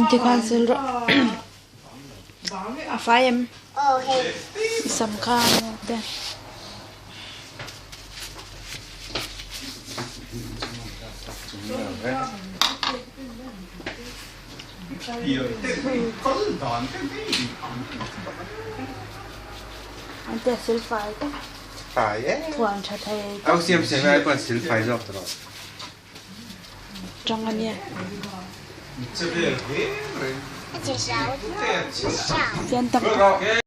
Tikhan sil rawh a fai em i sam kha te. An te sil fai te. Fai e. Thuam tha thei te. Au siam siam ai pawn sil fai zawk tawh. Tang ania. Sian tak.